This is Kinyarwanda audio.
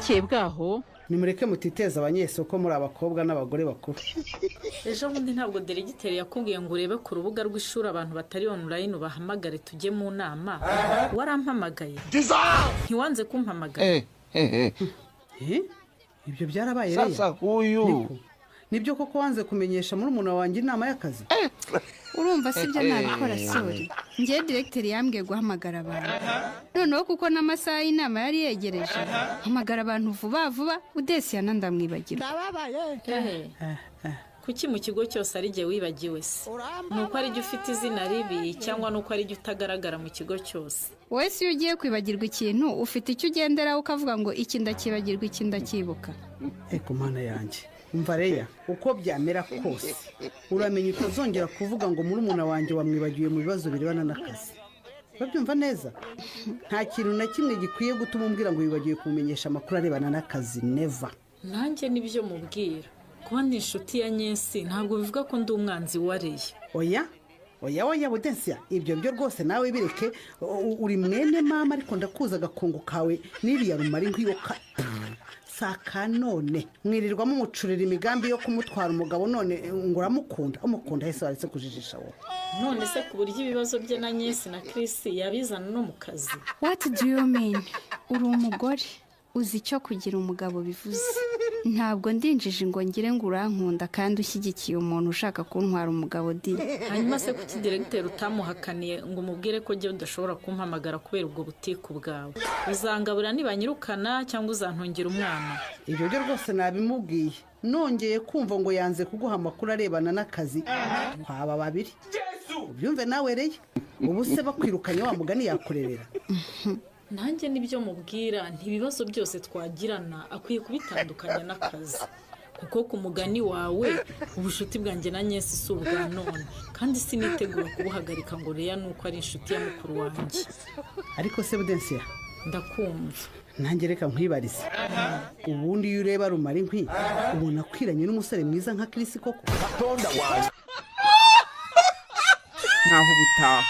Bukeye bwaho. Nimureke mutiteza abanyesoko muri abakobwa n'abagore bakuru. Ejo bundi ntabwo diregiteri yakubwiye ngo urebe ku rubuga rw'ishuri abantu batari online bahamagare tujye mu nama? Warampamagaye, ntiwanze kumpamagara. Eh, ibyo byarabaye rero? Sasa huyu Niko. Nibyo koko wanze kumenyesha murumuna wanjye inama y'akazi? Urumva si byo nabikora sori. Ngewe diregiteri yambwiye guhamagara abantu, noneho kuko n'amasaha y'inama yari yegereje, hamagara abantu vuba vuba, udesiyana ndamwibagirwa. Ehe. Kuki mu kigo cyose ari jye wibagiwe se? Ni uko ari jye ufite izina ribi cyangwa ni uko ari jye utagaragara mu kigo cyose? Wowe si iyo ugiye kwibagirwa ikintu, ufite icyo ugenderaho ukavuga ngo iki ndakibagirwa, iki ndacyibuka? Eko mana yanjye! Umva Reya, uko byamera kose uramenya utazongera kuvuga ngo murumuna wanjye wamwibagiwe mu bibazo birebana n'akazi. Urabyumva neza? Nta kintu na kimwe gikwiye gutuma umbwira ngo wibagiwe kumumenyesha amakuru arebana n'akazi, never. Nanjye nibyo mubwira. Kuba ndi inshuti ya Nyensi ntabwo bivuga ko ndi umwanzi wa Reya. Oya, oya, oya, Budensiya, ibyo byo rwose nawe bireke. Uri mwene mama, ariko ndakuza agakungu kawe n'iriya rumara inkwiyo ka saka. None mwirirwamo umucurira imigambi yo kumutwara umugabo, none ngo uramukunda. Umukunda hese? Waretse kujijisha wowe. None se ku buryo ibibazo bye na Nyensi na Chris yabizana no mu kazi? What do you mean? Uri umugore, uzi icyo kugira umugabo bivuze. Ntabwo ndinjije ngo ngire ngo urankunda kandi ushyigikiye umuntu ushaka kuntwara umugabo di. Hanyuma se kuki diregiteri utamuhakaniye ngo umubwire ko njyewe udashobora kumpamagara kubera ubwo butiku bwawe? Uzangabura nibanyirukana cyangwa uzantungira umwana? Ibyo byo rwose nabimubwiye. Nongeye kumva ngo yanze kuguha amakuru arebana n'akazi, twaba babiri. Ubyumve nawe Reya. Ubu se bakwirukanye, wa mugani yakurerera? Nanjye nibyo mubwira. Ntibibazo byose twagirana akwiye kubitandukanya n'akazi, kuko ku mugani wawe ubucuti bwanjye na Nyesi si ubwa none, kandi sinitegura kubuhagarika ngo Reya ni uko ari inshuti ya mukuru wanjye. Ariko se Budensiya? Ndakumva. Nanjye reka nkwibarize: ubundi iyo ureba rumara inkwi, ubona akwiranye n'umusore mwiza nka Chris koko? Naho ubutaha.